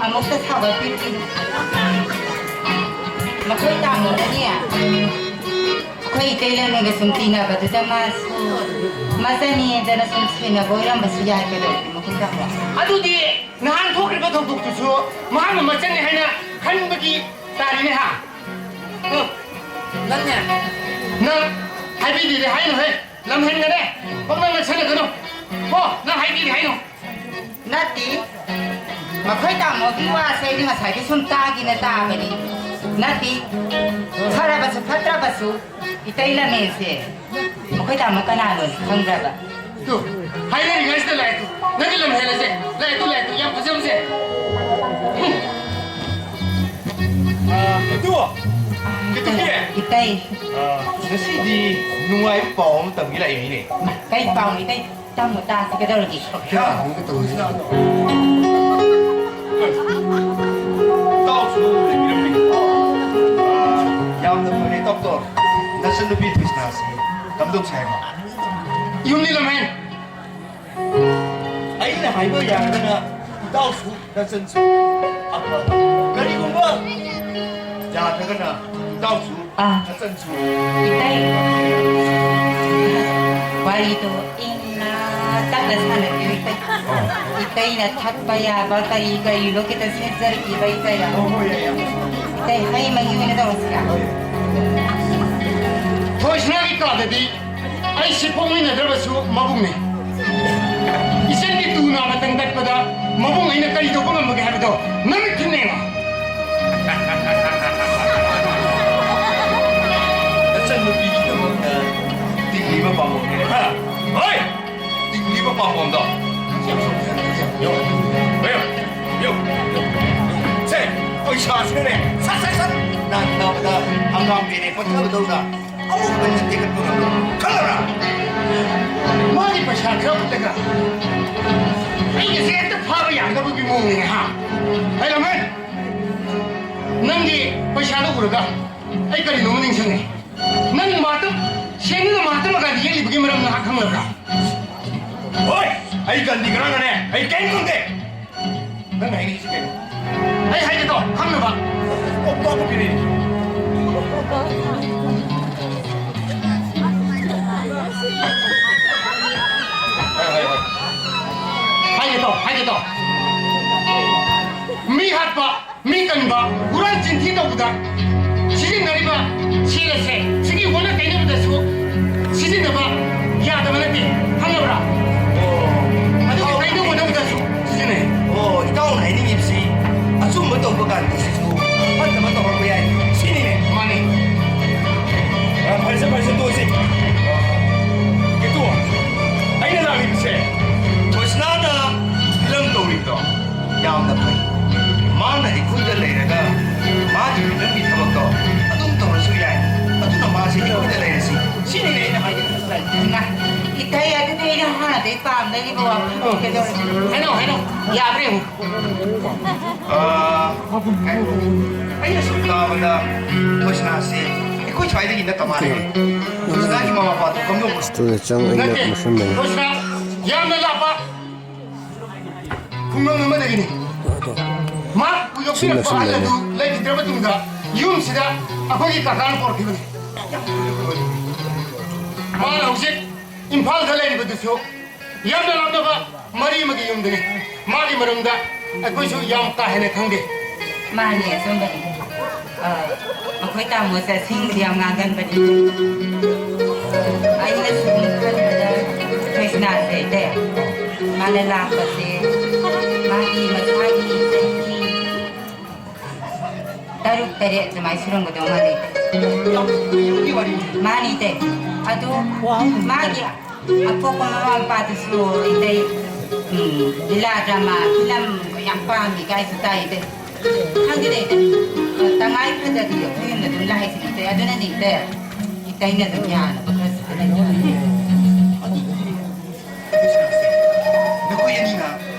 ꯑꯃꯨꯛꯇ ꯁꯥꯎꯒꯠꯄꯤꯔꯨꯈꯤꯅꯨ꯫ ꯃꯈꯣꯏ ꯇꯥꯃꯣꯅꯅꯦ, ꯑꯩꯈꯣꯏ ꯏꯇꯩ ꯂꯩꯃꯒ ꯁꯨꯝ ꯇꯤꯟꯅꯕꯗꯨꯗ ꯃꯥꯁꯨ ꯃꯆꯟꯅꯤꯗꯅ ꯁꯨꯝ ꯁꯦꯟꯅꯕ ꯑꯣꯏꯔꯝꯕꯁꯨ ꯌꯥꯏ꯫ ꯀꯩꯗꯧꯔꯒꯦ ꯃꯈꯣꯏ ꯇꯥꯃꯣ? ꯑꯗꯨꯗꯤ ꯅꯍꯥꯟ ꯊꯣꯛꯈ꯭ꯔꯤꯕ ꯊꯧꯗꯣꯛꯇꯨꯁꯨ ꯃꯍꯥꯛꯅ ꯃꯆꯟꯅꯤ ꯍꯥꯏꯅ ꯈꯟꯕꯒꯤ ꯇꯥꯔꯤꯅꯦ ꯍꯥ? ꯎꯝ. ꯅꯪꯅꯦ? ꯅꯪ ꯍꯥꯏꯕꯤꯗꯦꯗꯤ ꯍꯥꯏꯅꯨꯍꯦ꯫ ꯂꯝ ꯍꯦꯟꯒꯅꯦ꯫ ꯄꯪꯅꯪ ꯅꯛꯁꯜꯂꯛꯀꯅꯨ꯫ ꯀꯣ, ꯅꯪ ꯍꯥꯏꯕꯤꯗꯦ ꯍꯥꯏꯅꯨ꯫ ꯅꯠꯇꯦ꯫ ꯃꯈꯣꯏ ꯇꯥꯃꯣꯒꯤ ꯋꯥꯁꯦ ꯑꯩꯗꯤ ꯉꯁꯥꯏꯗꯤ ꯁꯨꯝ ꯇꯥꯒꯤꯅ ꯇꯥꯕꯅꯤ꯫ ꯅꯠꯇꯦ꯫ ꯐꯔꯕꯁꯨ ꯐꯠꯇ꯭ꯔꯕꯁꯨ ꯏꯇꯩ ꯂꯃꯦꯟꯁꯦ ꯃꯈꯣꯏ ꯇꯥꯃꯣ ꯀꯅꯥꯅꯣ ꯈꯪꯗ꯭ꯔꯕ? ꯇꯨ, ꯍꯥꯏꯅꯔꯤꯉꯩꯁꯤꯗ ꯂꯥꯛꯑꯦ ꯇꯨ꯫ ꯅꯪꯒꯤ ꯂꯝ ꯍꯦꯜꯂꯁꯦ꯫ ꯂꯥꯛꯑꯦ ꯇꯨ, ꯂꯥꯛꯑꯦ ꯇꯨ, ꯌꯥꯝ ꯐꯖꯕꯁꯦ꯫ ꯑ, ꯏꯇꯨ! ꯀꯩꯗꯧꯒꯦ? ꯏꯇꯩ꯫ ꯑ, ꯉꯁꯤꯗꯤ ꯅꯨꯡꯉꯥꯏꯕ ꯄꯥꯎ ꯑꯃ ꯇꯝꯒꯦ ꯂꯥꯛꯏꯅꯤꯅꯦ꯫ ꯀꯩ ꯄꯥꯎꯅꯣ ꯏꯇꯩ? ꯇꯝꯃꯨ ꯇꯥꯁꯤ, ꯀꯩꯗꯧꯔꯒꯦ? ꯁꯣꯐꯤꯌꯥ ꯍꯧꯅ ꯇꯧꯔꯤꯁꯤꯅ꯫ ꯏꯇꯥꯎꯁꯨ ꯂꯩꯕꯤꯔꯝꯃꯤ꯫ ꯑ, ꯌꯥꯝꯅ ꯐꯔꯦ, ꯏꯇꯥꯎ꯫ ꯅꯆꯟꯅꯨꯄꯤ ꯊꯣꯏꯁꯅꯥꯁꯤ ꯀꯝꯗꯧꯁꯦ ꯍꯥꯏꯕ? ꯌꯨꯝꯗꯤ ꯂꯝꯍꯦꯟ꯫ ꯑꯩꯅ ꯍꯥꯏꯕ ꯌꯥꯔꯒꯅ ꯏꯇꯥꯎꯁꯨ ꯅꯆꯟꯁꯨ ꯑꯐꯕ꯫ ꯀꯔꯤꯒꯨꯝꯕ ꯌꯥꯗ꯭ꯔꯒꯅ ꯏꯇꯥꯎꯁꯨ ꯑꯥ꯫ ꯅꯆꯟꯁꯨ꯫ ꯏꯇꯩ꯫ ꯋꯥꯔꯤꯗꯣ ꯏꯪꯅ ꯇꯞꯅ ꯁꯥꯟꯅꯕꯤꯌꯨ, ꯏꯇꯩ꯫ ꯑꯥ꯫ ꯏꯇꯩꯅ ꯊꯛꯄ ꯌꯥꯕ ꯀꯔꯤ ꯀꯔꯤꯅꯣ ꯈꯤꯇ ꯁꯦꯝꯖꯔꯛꯈꯤꯕ, ꯏꯇꯩ꯫ ꯍꯣꯏ, ꯍꯣꯏ, ꯌꯥꯏ, ꯌꯥꯏ꯫ ꯏꯇꯩ, ꯍꯩ ꯃꯍꯤ ꯑꯣꯏꯅ ꯇꯧꯔꯁꯤꯔꯥ? ꯍꯣꯏ꯫ ꯊꯣꯏꯁꯅꯥꯒꯤ ꯀꯥꯗꯗꯤ ꯑꯩ ꯁꯤ ꯄꯣꯛꯃꯤꯟꯅꯗ꯭ꯔꯕꯁꯨ ꯃꯕꯨꯡꯅꯤ꯫ ꯏꯆꯟꯒꯤ ꯇꯨ ꯅꯥ ꯃꯇꯪ ꯇꯠꯄꯗ ꯃꯕꯨꯡ ꯑꯩꯅ ꯀꯔꯤ ꯇꯧꯕ ꯉꯝꯕꯒꯦ ꯍꯥꯏꯕꯗꯣ ꯅꯃꯤꯠ ꯊꯤꯟꯅ ꯌꯦꯡꯉꯣ꯫ ꯅꯆꯟꯅꯨꯄꯤꯒꯤꯗꯃꯛꯇ ꯇꯤꯡꯂꯤꯕ ꯄꯥꯝꯕꯣꯝꯅꯤꯅꯦ, ꯍꯥ? ꯍꯣꯏ! ꯇꯤꯡꯂꯤꯕ ꯄꯥꯝꯕꯣꯝꯗꯣ ꯌꯣ, ꯌꯣ, ꯌꯣ, ꯌꯣ꯫ ꯁꯦ, ꯄꯩꯁꯥꯁꯤꯅꯅꯦ, ꯁꯠ, ꯁꯠ, ꯁꯠ, ꯅꯥꯟ ꯇꯥꯕꯗ ꯍꯪꯒꯥꯝ ꯄꯦꯔꯦ ꯄꯠꯊꯕꯗꯧꯅ ꯑꯃꯨꯛ ꯍꯟꯅ ꯇꯦꯛꯈꯠꯄ ꯉꯝꯂꯣꯏ꯫ ꯈꯪꯉꯕ꯭ꯔꯥ? ꯃꯥꯒꯤ ꯄꯩꯁꯥ ꯈꯔ ꯎꯠꯂꯒ ꯑꯩꯒꯤꯁꯦ ꯍꯦꯛꯇ ꯐꯥꯕ ꯌꯥꯒꯗꯕꯒꯤ ꯃꯑꯣꯡꯅꯤꯅꯦ, ꯍꯥ? ꯍꯩ ꯂꯃꯟ, ꯅꯪꯒꯤ ꯄꯩꯁꯥꯗꯣ ꯎꯔꯒ ꯑꯩ ꯀꯔꯤꯅꯣꯃ ꯅꯤꯡꯁꯤꯡꯉꯦ꯫ ꯅꯪ ꯃꯍꯥꯇꯃ, ꯁꯦꯡꯅ ꯃꯍꯥꯇꯃ ꯒꯥꯟꯙꯤ ꯌꯦꯛꯂꯤꯕꯒꯤ ꯃꯔꯝ ꯅꯍꯥꯛ ꯈꯪꯂꯕ꯭ꯔꯥ? ꯍꯣꯏ, ꯑꯩ ꯒꯥꯟꯙꯤ ꯀꯅꯥꯅꯣꯅꯦ? ꯑꯩ ꯀꯔꯤꯝ ꯈꯪꯗꯦ꯫ ꯅꯪ ꯍꯥꯏꯅꯤꯡꯉꯤꯁꯤ ꯀꯩꯅꯣ? ꯑꯩ ꯍꯥꯏꯒꯦ ꯇꯧ, ꯈꯪꯅꯕ꯫ ꯀꯣꯛ ꯇꯣꯛꯄ ꯄꯤꯔꯛꯏ꯫ ꯍꯥꯏ, ꯍꯥꯏ, ꯍꯥꯏ꯫ ꯍꯥꯏꯒꯦ ꯇꯧ, ꯍꯥꯏꯒꯦ ꯇꯧ꯫ ꯃꯤ ꯍꯥꯠꯄ, ꯃꯤ ꯀꯟꯕ, ꯍꯨꯔꯥꯟ ꯆꯤꯟꯊꯤ ꯇꯧꯕꯗ ꯁꯤꯖꯤꯟꯅꯔꯤꯕ ꯁꯦꯜ ꯑꯁꯦ ꯁꯤꯒꯤ ꯑꯣꯟꯅ ꯇꯩꯅꯕꯗꯁꯨ ꯁꯤꯖꯤꯟꯅꯕ ꯌꯥꯗꯕ ꯅꯠꯇꯦ, ꯈꯪꯉꯕ꯭ꯔꯥ? ꯑꯣ꯫ ꯑꯗꯨꯒ ꯏꯇꯥꯎ ꯇꯩꯅꯕ ꯍꯣꯠꯅꯕꯗꯁꯨ ꯁꯤꯖꯤꯟꯅꯩ꯫ ꯑꯣ, ꯏꯇꯥꯎꯅ ꯍꯥꯏꯅꯤꯡꯉꯤꯕꯁꯤ ꯑꯆꯨꯝꯕ ꯇꯧꯕ ꯀꯥꯟꯗꯁꯨ ꯐꯠꯇꯕ ꯇꯧꯔꯛꯄ ꯌꯥꯏ, ꯁꯤꯅꯤꯅꯦ꯫ ꯃꯥꯅꯤ꯫ ꯑ, ꯐꯔꯦꯁꯦ, ꯐꯔꯦꯁꯦ, ꯇꯣꯛꯑꯁꯤ꯫ ꯑ, ꯀꯦꯇꯨ, ꯑꯩꯅ ꯂꯥꯛꯂꯤꯕꯁꯦ ꯊꯣꯏꯁꯅꯥꯅ ꯐꯤꯂꯝ ꯇꯧꯔꯤꯕꯗꯣ ꯌꯥꯝꯅ ꯐꯩ꯫ ꯃꯥꯅ ꯑꯩꯈꯣꯏꯗ ꯂꯩꯔꯒ ꯃꯥꯒꯤ ꯐꯤꯂꯝꯒꯤ ꯊꯕꯛꯇꯣ ꯑꯗꯨꯝ ꯇꯧꯔꯁꯨ ꯌꯥꯏ꯫ ꯑꯗꯨꯅ ꯃꯥꯁꯦ ꯑꯩꯈꯣꯏꯗ ꯂꯩꯔꯁꯤ꯫ ꯁꯤꯅꯤꯅꯦ ꯑꯩꯅ ꯍꯥꯏꯒꯗꯕ꯫ ꯏꯃꯥ, ꯏꯊꯩ, ꯑꯗꯨꯗꯤ ꯑꯩꯅ ꯍꯥꯟꯅꯗꯒꯤ ꯄꯥꯝꯅꯔꯤꯕ ꯋꯥꯐꯝ ꯀꯩꯗꯧꯔꯒꯦ? ꯍꯥꯏꯅꯧ, ꯍꯥꯏꯅꯧ꯫ ꯌꯥꯕ꯭ꯔꯥ ꯌꯦꯡꯉꯨ꯫ ꯑꯥ, ꯉꯥꯏꯈꯣ꯫ ꯑꯩꯅ ꯁꯨꯝ ꯇꯥꯕꯗ ꯊꯣꯏꯁꯅꯥꯁꯦ ꯑꯩꯈꯣꯏ ꯁ꯭ꯋꯥꯏꯗꯒꯤ ꯅꯠꯇ ꯃꯥꯜꯂꯦ꯫ ꯊꯣꯏꯁꯅꯥꯒꯤ ꯃꯃꯥ ꯃꯄꯥꯗꯣ ꯀꯝꯗꯧꯕꯅꯣ? ꯁ꯭ꯇꯨꯗꯤꯑꯣꯗ ꯆꯪꯉꯒ ꯅꯠꯇꯦ, ꯃꯨꯁꯟꯕꯅꯤ꯫ ꯊꯣꯏꯁꯅꯥ ꯌꯥꯝꯅ ꯂꯥꯞꯄ ꯈꯨꯡꯒꯪ ꯑꯃꯗꯒꯤꯅꯤ꯫ ꯃꯍꯥꯛꯄꯨ ꯌꯣꯛꯄꯤꯔꯛꯄ ꯁꯤꯟꯅ ꯑꯍꯜ ꯁꯤꯟꯅꯅꯤ꯫ ꯑꯗꯨ ꯂꯩꯈꯤꯗ꯭ꯔꯕ ꯇꯨꯡꯗ ꯌꯨꯝꯁꯤꯗ ꯑꯩꯈꯣꯏꯒꯤ ꯀꯀꯥꯅ ꯄꯣꯔꯛꯈꯤꯕꯅꯤ꯫ ꯃꯥꯅ ꯍꯧꯖꯤꯛ ꯏꯝꯐꯥꯜꯗ ꯂꯩꯔꯤꯕꯗꯨꯁꯨ ꯌꯥꯝꯅ ꯂꯥꯞꯅꯕ ꯃꯔꯤ ꯑꯃꯒꯤ ꯌꯨꯝꯗꯅꯤ꯫ ꯃꯥꯒꯤ ꯃꯔꯝꯗ ꯑꯩꯈꯣꯏꯁꯨ ꯌꯥꯝ ꯀꯥ ꯍꯦꯟꯅ ꯈꯪꯗꯦ꯫ ꯃꯥꯅꯤ, ꯑꯆꯨꯝꯕꯅꯤ꯫ ꯑ, ꯑꯩꯈꯣꯏ ꯇꯥꯃꯣꯁꯦ ꯑꯁꯦꯡꯕꯗꯤ ꯌꯥꯝ ꯉꯥꯡꯒꯟꯕꯅꯤ꯫ ꯑꯩꯅ ꯁꯨꯝ ꯈꯟꯕꯗ ꯀ꯭ꯔꯤꯁꯅꯥꯁꯦ, ꯏꯇꯩ, ꯃꯥꯅ ꯂꯥꯛꯄꯁꯦ ꯃꯥꯒꯤ ꯃꯁꯥꯒꯤ ꯆꯍꯤ ꯇꯔꯨꯛ, ꯇꯔꯦꯠ ꯑꯗꯨꯃꯥꯏꯅ ꯁꯨꯔꯝꯒꯗꯧ ꯃꯥꯜꯂꯦ, ꯏꯇꯩ꯫ ꯃꯥꯅꯤ, ꯏꯇꯩ꯫ ꯑꯗꯨ ꯃꯥꯒꯤ ꯑꯄꯣꯛꯄ ꯃꯃꯥ ꯃꯄꯥꯗꯨꯁꯨ, ꯏꯇꯩ, ꯎꯝ, ꯂꯤꯂꯥ ꯗ꯭ꯔꯃꯥ ꯐꯤꯂꯝ ꯌꯥꯝ ꯄꯥꯝꯃꯤ ꯀꯥꯏꯁꯨ ꯇꯥꯏꯗ꯫ ꯈꯪꯗꯦꯗ ꯏꯇꯩ, ꯇꯉꯥꯏ ꯐꯗ꯭ꯔꯗꯤ ꯑꯩꯈꯣꯏ ꯌꯨꯝꯗ ꯑꯗꯨꯝ ꯂꯥꯛꯏꯁꯤꯅꯤ ꯏꯇꯩ꯫ ꯑꯗꯨꯅꯅꯤ ꯏꯇꯩ, ꯏꯇꯩꯅ ꯑꯗꯨꯝ ꯌꯥꯅꯕ ꯈꯔ ꯁꯤꯟꯅꯕꯤꯌꯨ꯫ ꯅꯈꯣꯏ ꯑꯅꯤꯅ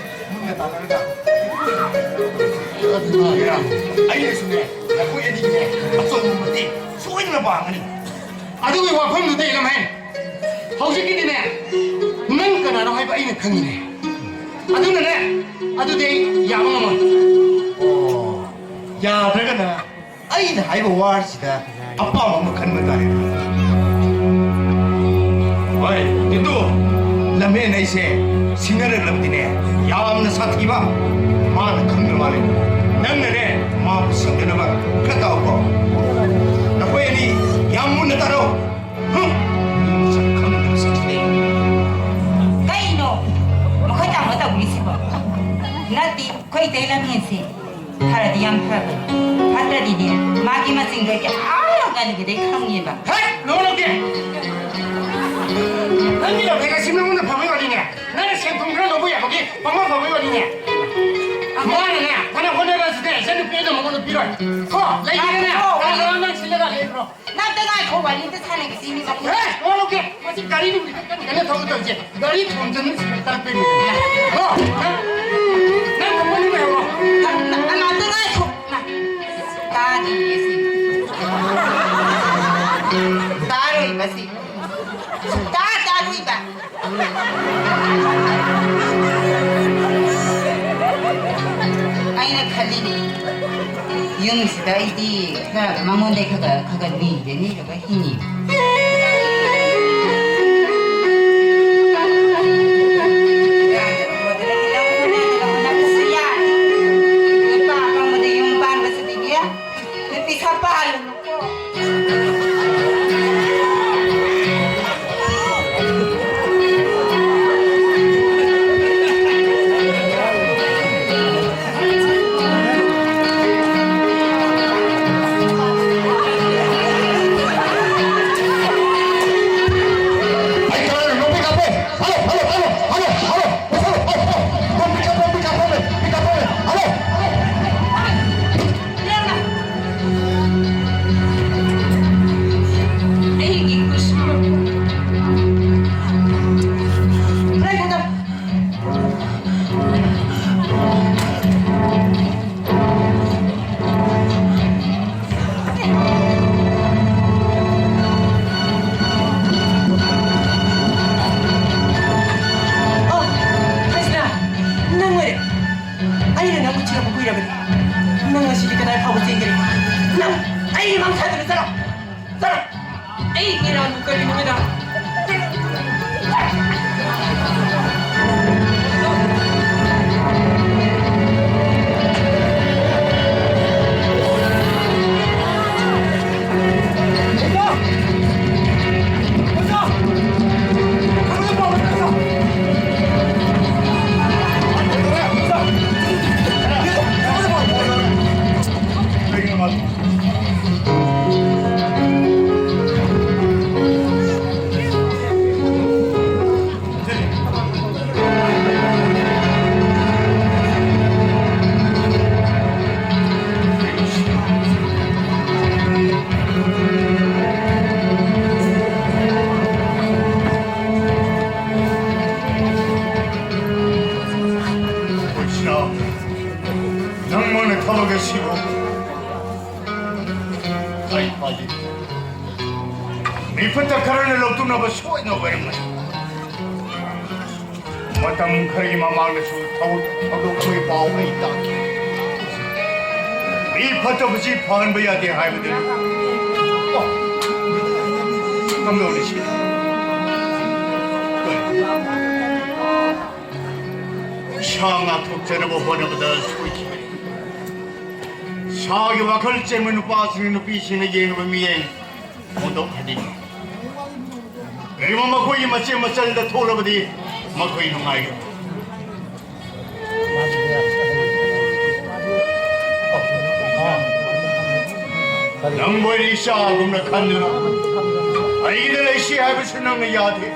ꯃꯨꯟꯅ ꯇꯥꯟꯅꯔꯒ ꯑꯗꯨꯅ ꯑꯩꯅꯁꯨꯅꯦ, ꯅꯈꯣꯏ ꯑꯅꯤꯒꯤꯅꯦ ꯑꯆꯧꯕ ꯃꯇꯦꯡ ꯁꯣꯏꯗꯅ ꯄꯥꯡꯒꯅꯤ꯫ ꯑꯗꯨꯒꯤ ꯋꯥꯐꯝꯗꯨꯗꯤ ꯂꯝꯍꯦꯟ, ꯍꯧꯖꯤꯛꯀꯤꯗꯤꯅꯦ, ꯅꯪ ꯀꯅꯥꯅꯣ ꯍꯥꯏꯕ ꯑꯩꯅ ꯈꯪꯉꯤꯅꯦ꯫ ꯑꯗꯨꯅꯅꯦ, ꯑꯗꯨꯗꯤ ꯑꯩ ꯌꯥꯕ ꯉꯝꯃꯣꯏ꯫ ꯑꯣ, ꯌꯥꯗ꯭ꯔꯒꯅ ꯑꯩꯅ ꯍꯥꯏꯕ ꯋꯥꯁꯤꯗ ꯑꯄꯥꯝꯕ ꯑꯃ ꯈꯟꯕ ꯇꯥꯔꯦ꯫ ꯍꯣꯏ, ꯇꯤꯟꯇꯨ, ꯂꯝꯍꯦꯟ ꯑꯩꯁꯦ ꯁꯤꯡꯅꯔꯛꯂꯕꯗꯤꯅꯦ, ꯌꯥꯝꯅ ꯁꯥꯊꯤꯕ ꯃꯥꯅ ꯈꯪꯗ꯭ꯔ ꯃꯥꯜꯂꯦ꯫ ꯅꯪꯅꯅꯦ, ꯃꯥꯕꯨ ꯁꯤꯡꯅꯅꯕ ꯈꯔ ꯇꯧꯀꯣ꯫ ꯅꯈꯣꯏ ꯑꯅꯤ ꯌꯥꯝ ꯃꯨꯟꯅ ꯇꯥꯔꯣ꯫ ꯍꯨꯝ! ꯃꯤ ꯃꯁꯛ ꯈꯪꯗꯕ ꯁꯛꯁꯤꯗꯤ꯫ ꯀꯩꯅꯣ? ꯃꯈꯣꯏ ꯇꯥꯃꯣ ꯇꯧꯔꯤꯁꯤꯕꯣ? ꯅꯠꯇꯦ, ꯑꯩꯈꯣꯏ ꯏꯇꯩ ꯂꯝꯍꯦꯟꯁꯦ ꯐꯔꯗꯤ ꯌꯥꯝ ꯐꯕꯅꯤ꯫ ꯐꯠꯇ꯭ꯔꯗꯤꯅꯦ, ꯃꯥꯒꯤ ꯃꯆꯤꯡꯗꯣ ꯑꯩ ꯑꯥ ꯉꯜꯂꯤꯉꯩꯗꯩ ꯈꯪꯉꯦꯕ꯫ ꯍꯦ! ꯂꯧ ꯂꯧꯗꯦ! ꯅꯪꯒꯤ ꯂꯝꯍꯦꯟ ꯑꯁꯤ ꯅꯉꯣꯟꯗ ꯐꯕꯩ ꯋꯥꯔꯤꯅꯦ꯫ ꯅꯪꯅ ꯁꯦꯟ ꯊꯨꯝ ꯈꯔ ꯂꯧꯕ ꯌꯥꯕꯒꯤ ꯄꯪꯐ ꯐꯕꯩ ꯋꯥꯔꯤꯅꯦ꯫ ꯃꯥꯅꯅꯦ, ꯐꯅ ꯍꯣꯠꯅꯔꯁꯨꯅꯦ, ꯏꯆꯟ ꯅꯨꯄꯤ ꯑꯗꯨ ꯃꯉꯣꯟꯗ ꯄꯤꯔꯣꯏ꯫ ꯀꯣ, ꯂꯩꯒꯦꯔꯥꯅꯦ? ꯉꯥꯏꯈꯣ꯫ ꯀꯅꯥ ꯀꯅꯥ ꯅꯪ ꯁꯤꯜꯂꯒ ꯂꯩꯕ꯭ꯔꯣ? ꯅꯪꯇ ꯉꯥꯏꯈꯣ, ꯋꯥꯔꯤ ꯑꯝꯇ ꯁꯥꯟꯅꯈꯤꯁꯤ, ꯃꯤ ꯃꯄꯨ꯫ ꯑꯦ, ꯋꯥ ꯂꯧꯗꯦ꯫ ꯃꯁꯤ ꯒꯥꯔꯤꯗꯨꯕꯨꯗꯤ ꯀꯟꯅ ꯀꯟꯅ ꯊꯧꯒꯦ ꯇꯧꯔꯤꯁꯦ꯫ ꯒꯥꯔꯤ ꯊꯣꯡ ꯆꯟꯕ ꯁꯤꯒꯅꯦꯜ ꯇꯥꯔꯛꯇꯣꯏꯅꯦ꯫ ꯍꯣ, ꯅꯪ, ꯅꯪ ꯊꯣꯡꯕ ꯅꯨꯡꯉꯥꯏꯔꯣ꯫ ꯅꯪ, ꯅꯪ, ꯅꯪ ꯑꯝꯇ ꯉꯥꯏꯈꯣ꯫ ꯅꯪ, ꯇꯥꯗꯤꯌꯦ ꯁꯤ꯫ ꯇꯥꯔꯣꯏꯕ ꯁꯤ꯫ ꯁꯨꯡꯇꯥ ꯇꯥꯔꯣꯏꯕ꯫ ꯑꯩꯅ ꯈꯜꯂꯤꯅꯤ, ꯌꯨꯝꯁꯤꯗ ꯑꯩꯗꯤ ꯈꯔ ꯃꯉꯣꯟꯗꯩ ꯈꯔ ꯈꯔ ꯈꯔ ꯅꯤꯔꯦ, ꯅꯤꯔꯒ ꯍꯤꯡꯉꯤ꯫ ꯅꯨꯄꯥ ꯑꯄꯪꯕꯗ ꯌꯨꯝ ꯄꯥꯟꯕꯁꯤꯗꯤꯅꯦ, ꯅꯨꯄꯤ ꯈꯔ ꯄꯥꯜꯂꯨꯅꯨꯀꯣ꯫ ꯐꯠꯇ ꯈꯔꯅ ꯂꯧꯊꯣꯛꯅꯕ ꯁꯣꯏꯗꯅ ꯑꯣꯏꯔꯝꯒꯅꯤ꯫ ꯃꯇꯝ ꯈꯔꯒꯤ ꯃꯃꯥꯡꯗꯁꯨ ꯊꯧ-, ꯊꯧꯗꯣꯛ ꯑꯃꯒꯤ ꯄꯥꯎ ꯑꯩ ꯇꯥꯈꯤ꯫ ꯃꯤ ꯐꯠꯇꯕꯁꯤ ꯐꯍꯟꯕ ꯌꯥꯗꯦ ꯍꯥꯏꯕꯗꯨꯅꯤ꯫ ꯑꯣ, ꯀꯝꯗꯧꯔꯤ ꯁꯤ? ꯏꯁꯥ ꯉꯥꯛꯊꯣꯛꯆꯅꯕ ꯍꯣꯠꯅꯕꯗ ꯁꯣꯏꯈꯤꯕꯅꯤ꯫ ꯏꯁꯥꯒꯤ ꯋꯥꯈꯜ ꯆꯦꯟꯕ ꯅꯨꯄꯥꯁꯤꯡ, ꯅꯨꯄꯤꯁꯤꯡꯅ ꯌꯦꯡꯂꯤꯕ ꯃꯤꯠꯌꯦꯡ ꯍꯣꯡꯗꯣꯛꯍꯟꯅꯤꯡꯏ꯫ ꯀꯔꯤꯒꯨꯝꯕ ꯃꯈꯣꯏꯒꯤ ꯃꯆꯦ ꯃꯆꯜꯗ ꯊꯣꯛꯂꯕꯗꯤ ꯃꯈꯣꯏ ꯅꯨꯡꯉꯥꯏꯒꯅꯤ꯫ ꯅꯪꯕꯨ ꯑꯩꯅ ꯏꯆꯥꯒꯨꯝꯅ ꯈꯟꯗꯨꯅ ꯑꯩꯒꯤꯗ ꯂꯩꯁꯤ ꯍꯥꯏꯕꯁꯨ ꯅꯪꯅ ꯌꯥꯗꯦ꯫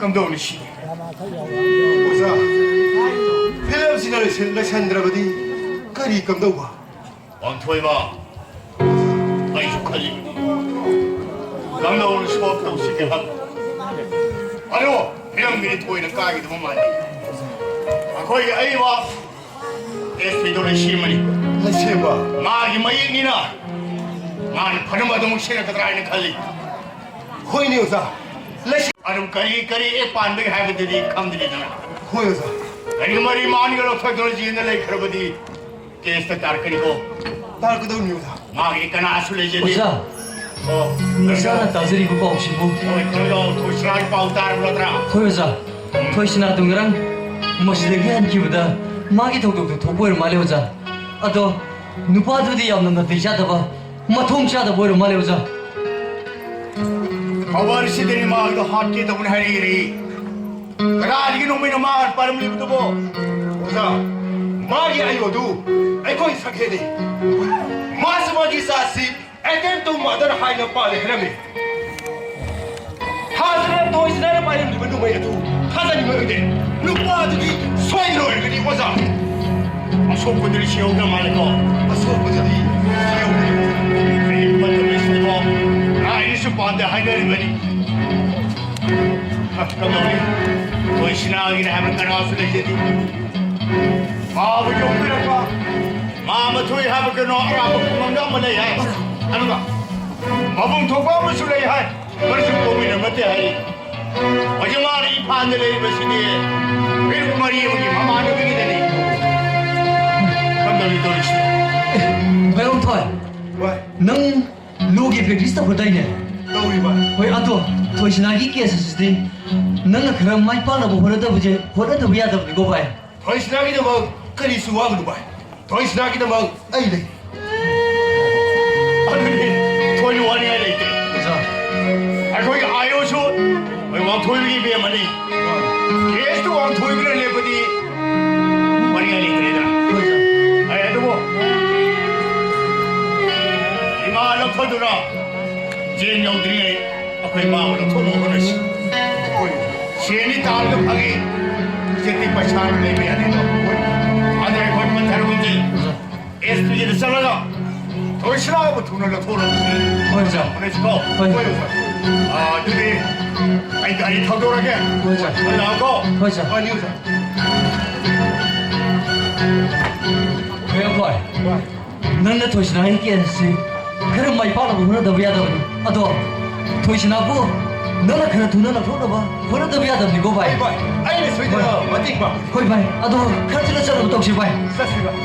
ꯀꯝꯗꯧꯅꯤ ꯁꯤ? ꯑꯣꯖꯥ, ꯐꯤꯂꯝꯁꯤꯅ ꯂꯣꯏꯁꯤꯟ-, ꯂꯣꯏꯁꯤꯟꯗ꯭ꯔꯕꯗꯤ ꯀꯔꯤ ꯀꯝꯗꯧꯕ? ꯄꯥꯟꯊꯣꯏꯕ, ꯑꯩꯁꯨ ꯈꯜꯂꯤ꯫ ꯀꯝꯗꯧꯅ ꯁꯣꯛ ꯇꯧꯁꯤꯒꯦ ꯈꯜꯂꯤ꯫ ꯑꯗꯣ ꯐꯤꯂꯝꯒꯤꯗꯤ ꯊꯣꯏꯅ ꯀꯥꯏꯒꯗꯕ ꯃꯥꯟꯗꯦ꯫ ꯑꯩꯈꯣꯏꯒꯤ ꯑꯏꯕ ꯑꯦꯁ ꯄꯤꯗꯣ ꯂꯩꯁꯦꯝꯕꯅꯤ꯫ ꯂꯩꯁꯦꯝꯕ? ꯃꯥꯒꯤ ꯃꯌꯦꯛꯅꯤꯅ ꯃꯥꯅ ꯐꯅꯕ ꯑꯗꯨꯃꯛ ꯁꯤꯜꯂꯛꯀꯗ꯭ꯔꯥ ꯍꯥꯏꯅ ꯈꯜꯂꯤ꯫ ꯍꯣꯏꯅꯦ ꯑꯣꯖꯥ, ꯂꯩꯁꯦꯝ- ꯑꯗꯨꯝ ꯀꯔꯤ ꯀꯔꯤ ꯑꯦ ꯄꯥꯟꯕꯒꯦ ꯍꯥꯏꯕꯗꯨꯗꯤ ꯈꯪꯗ꯭ꯔꯤꯗꯅ꯫ ꯍꯣꯏ ꯑꯣꯖꯥ꯫ ꯀꯔꯤꯒꯨꯝꯕ ꯔꯤꯃꯥꯟꯒ ꯂꯧꯊꯣꯛꯇꯨꯅ ꯖꯦꯜꯗ ꯂꯩꯈ꯭ꯔꯕꯗꯤ ꯀꯦꯁꯇ ꯇꯥꯔꯛꯀꯅꯤꯀꯣ꯫ ꯇꯥꯔꯛꯀꯗꯧꯅꯤ ꯑꯣꯖꯥ꯫ ꯃꯥꯒꯤ ꯀꯅꯥꯁꯨ ꯂꯩꯖꯗꯦ꯫ ꯑꯣꯖꯥ, ꯑꯣ, ꯏꯆꯥꯅ ꯇꯥꯖꯔꯤꯕ ꯄꯥꯎꯁꯤꯕꯨ? ꯍꯣꯏ, ꯊꯣꯏꯗꯣ, ꯊꯣꯏꯁꯅꯥꯒꯤ ꯄꯥꯎ ꯇꯥꯔꯕ ꯅꯠꯇ꯭ꯔꯥ? ꯍꯣꯏ ꯑꯣꯖꯥ, ꯊꯣꯏꯁꯅꯥꯗꯨ ꯉꯔꯥꯡ ꯃꯁꯤꯗꯒꯤ ꯍꯟꯈꯤꯕꯗ ꯃꯥꯒꯤ ꯊꯧꯗꯣꯛꯇꯨ ꯊꯣꯛꯄ ꯑꯣꯏꯔ ꯃꯥꯜꯂꯦ ꯑꯣꯖꯥ꯫ ꯑꯗꯣ ꯅꯨꯄꯥꯗꯨꯗꯤ ꯌꯥꯝꯅ ꯅꯥꯇꯩ ꯆꯥꯗꯕ, ꯃꯊꯣꯡ ꯆꯥꯗꯕ ꯑꯣꯏꯔ ꯃꯥꯜꯂꯦ ꯑꯣꯖꯥ꯫ ꯈꯕꯔꯁꯤꯗꯗꯤ ꯃꯥꯒꯤꯗꯣ ꯍꯥꯠꯀꯦ ꯇꯧꯕꯅꯤ ꯍꯥꯏꯔꯛꯏ꯫ ꯀꯗꯥꯏꯗꯒꯤ ꯅꯣꯡꯃꯩꯅ ꯃꯥ ꯄꯥꯏꯔꯝꯂꯤꯕꯗꯨꯕꯣ? ꯑꯣꯖꯥ, ꯃꯥꯒꯤ ꯑꯌꯣꯗꯨ ꯑꯩꯈꯣꯏ ꯁꯛꯍꯦꯗꯤ꯫ ꯃꯥꯁꯨ ꯃꯥꯒꯤ ꯆꯥꯁꯤ attempt to murder ꯍꯥꯏꯅ ꯄꯥꯜꯂꯦ ꯍꯥꯏꯔꯝꯃꯤ꯫ ꯊꯥꯖꯗꯅ ꯊꯣꯏꯁꯅꯥꯅ ꯄꯥꯏꯔꯝꯂꯤꯕ ꯅꯣꯡꯃꯩ ꯑꯗꯨ ꯊꯥꯖꯅꯤꯡꯉꯥꯏ ꯑꯣꯏꯗꯦ꯫ ꯅꯨꯄꯥ ꯑꯗꯨꯗꯤ ꯁꯣꯏꯗꯅ ꯑꯣꯏꯔꯒꯅꯤ ꯑꯣꯖꯥ꯫ ꯑꯁꯣꯛꯄꯗꯨꯗꯤ ꯁꯤꯍꯧꯗ꯭ꯔ ꯃꯥꯜꯂꯦꯀꯣ꯫ ꯑꯁꯣꯛꯄꯗꯨꯗꯤ ꯁꯤꯍꯧꯗ꯭ꯔꯦ꯫ ꯀꯔꯤ ꯃꯇꯝꯗ ꯁꯤꯕꯣ? ꯂꯥꯏꯅꯁꯨ ꯄꯥꯟꯗꯦ ꯍꯥꯏꯅꯔꯤꯕꯅꯤ꯫ ꯀꯝꯗꯧꯅꯤ? ꯊꯣꯏꯁꯅꯥꯒꯤꯅꯦ ꯍꯥꯏꯕ ꯀꯅꯥꯁꯨ ꯂꯩꯖꯗꯦ꯫ ꯃꯥꯕꯨ ꯌꯣꯛꯄꯤꯔꯛꯄ ꯃꯥ ꯃꯊꯣꯏ ꯍꯥꯏꯕ ꯀꯩꯅꯣ ꯑꯔꯥꯞꯄ ꯈꯨꯡꯒꯪꯗ ꯑꯃ ꯂꯩ ꯍꯥꯏ꯫ ꯑꯗꯨꯒ ꯃꯕꯨꯡ ꯊꯣꯛꯄ ꯑꯃꯁꯨ ꯂꯩ ꯍꯥꯏ, ꯃꯔꯤꯁꯨ ꯄꯣꯛꯃꯤꯟꯅꯕ ꯅꯠꯇꯦ ꯍꯥꯏ꯫ ꯍꯧꯖꯤꯛ ꯃꯥꯅ ꯏꯝꯐꯥꯜꯗ ꯂꯩꯔꯤꯕꯁꯤꯗꯤ ꯐꯤꯔꯨꯛ ꯃꯔꯤ ꯑꯃꯒꯤ ꯃꯃꯥꯟꯅꯕꯒꯤꯗꯅꯤ꯫ ꯀꯝꯗꯧꯔꯤ ꯇꯧꯔꯤꯁꯤ? ꯃꯥꯏꯕꯝꯊꯣꯏ, ꯚꯥꯏ꯫ ꯅꯪ ꯂꯣꯒꯤ ꯄ꯭ꯔꯦꯛꯇꯤꯁ ꯇꯧꯒꯗꯥꯏꯅꯦ? ꯇꯧꯔꯤ, ꯚꯥꯏ꯫ ꯍꯣꯏ, ꯑꯗꯣ ꯊꯣꯏꯁꯅꯥꯒꯤ ꯀꯦꯁ ꯑꯁꯤꯗꯤ ꯅꯪꯅ ꯈꯔ ꯃꯥꯏ ꯄꯥꯛꯅꯕ ꯍꯣꯠꯅꯗꯕꯁꯦ, ꯍꯣꯠꯅꯗꯕ ꯌꯥꯗꯕꯅꯤꯀꯣ, ꯚꯥꯏ꯫ ꯊꯣꯏꯁꯅꯥꯒꯤꯗꯃꯛ ꯀꯔꯤꯁꯨ ꯋꯥꯒꯅꯨ, ꯚꯥꯏ꯫ ꯊꯣꯏꯁꯅꯥꯒꯤꯗꯃꯛ ꯑꯩ ꯂꯩ꯫ ꯑꯗꯨꯗꯤ ꯊꯣꯏꯅ ꯋꯥꯅꯤꯡꯉꯥꯏ ꯂꯩꯇꯦ꯫ ꯑꯣꯖꯥ꯫ ꯑꯩꯈꯣꯏꯒꯤ ꯑꯥꯏ ꯑꯣꯁꯨ ꯑꯩꯈꯣꯏ ꯋꯥꯡꯊꯣꯏꯕꯒꯤ ꯏꯕꯦꯝꯃꯅꯤ꯫ ꯀꯦꯁꯇꯨ ꯋꯥꯡꯊꯣꯏꯕꯅ ꯂꯦꯞꯄꯗꯤ ꯋꯥꯅꯤꯡꯉꯥꯏ ꯂꯩꯇ꯭ꯔꯦꯗꯅ꯫ ꯍꯣꯏ, ꯑꯣꯖꯥ꯫ ꯑꯩ ꯑꯗꯨꯕꯨ ꯏꯃꯥ ꯂꯧꯊꯣꯛꯇꯨꯅ ꯖꯦꯜ ꯌꯧꯗ꯭ꯔꯤꯉꯩ ꯑꯩꯈꯣꯏ ꯃꯥꯕꯨ ꯂꯧꯊꯣꯛꯅꯕ ꯍꯣꯠꯅꯁꯤ꯫ ꯁꯦꯟꯗꯤ ꯇꯥꯜꯂꯒ ꯐꯪꯉꯤ, ꯍꯧꯖꯤꯛꯇꯤ ꯄꯩꯁꯥꯅ ꯂꯩꯕ ꯌꯥꯗꯦꯗꯣ꯫ ꯑꯗ ꯑꯩꯈꯣꯏ ꯃꯊꯪ ꯍꯧꯖꯤꯛ ꯑꯦꯁ ꯄꯤꯒꯤꯗ ꯆꯠꯂꯒ ꯊꯣꯏꯁꯅꯥꯕꯨ ꯊꯨꯅ ꯂꯧꯊꯣꯛꯅꯕ꯫ ꯍꯣꯏ, ꯁꯥꯔ꯫ ꯍꯣꯠꯅꯁꯤꯀꯣ꯫ ꯍꯣꯏ꯫ ꯍꯣꯏ, ꯁꯥꯔ꯫ ꯑꯥ, ꯑꯗꯨꯗꯤ ꯑꯩ ꯒꯥꯔꯤ ꯊꯧꯗꯣꯔꯛꯑꯒꯦ꯫ ꯍꯣꯏ, ꯁꯥꯔ꯫ ꯍꯣꯏ, ꯂꯥꯛꯑꯣꯀꯣ꯫ ꯍꯣꯏ, ꯁꯥꯔ꯫ ꯍꯣꯏ, ꯁꯥꯔ꯫ ꯃꯥꯏꯕꯝꯊꯣꯏ꯫ ꯍꯣꯏ꯫ ꯅꯪꯅ ꯊꯣꯏꯁꯅꯥꯒꯤ ꯀꯦꯁꯁꯤ ꯈꯔ ꯃꯥꯏ ꯄꯥꯛꯅꯕ ꯍꯣꯠꯅꯗꯕ ꯌꯥꯗꯕꯅꯤ꯫ ꯑꯗꯣ ꯊꯣꯏꯁꯅꯥꯕꯨ ꯅꯪꯅ ꯈꯔ ꯊꯨꯅ ꯂꯧꯊꯣꯛꯅꯕ ꯍꯣꯠꯅꯗꯕ ꯌꯥꯗꯕꯅꯤꯀꯣ, ꯚꯥꯏ꯫ ꯍꯣꯏ, ꯚꯥꯏ꯫ ꯑꯩꯅ ꯁꯣꯏꯗꯅ ꯍꯣꯏ꯫ ꯃꯇꯦꯡ ꯄꯥꯡꯒꯦ꯫ ꯍꯣꯏ, ꯚꯥꯏ꯫ ꯑꯗꯣ ꯈꯔ ꯊꯨꯅ ꯆꯠꯅꯕ ꯇꯧꯁꯤ, ꯚꯥꯏ꯫ ꯆꯠꯁꯤ, ꯚꯥꯏ꯫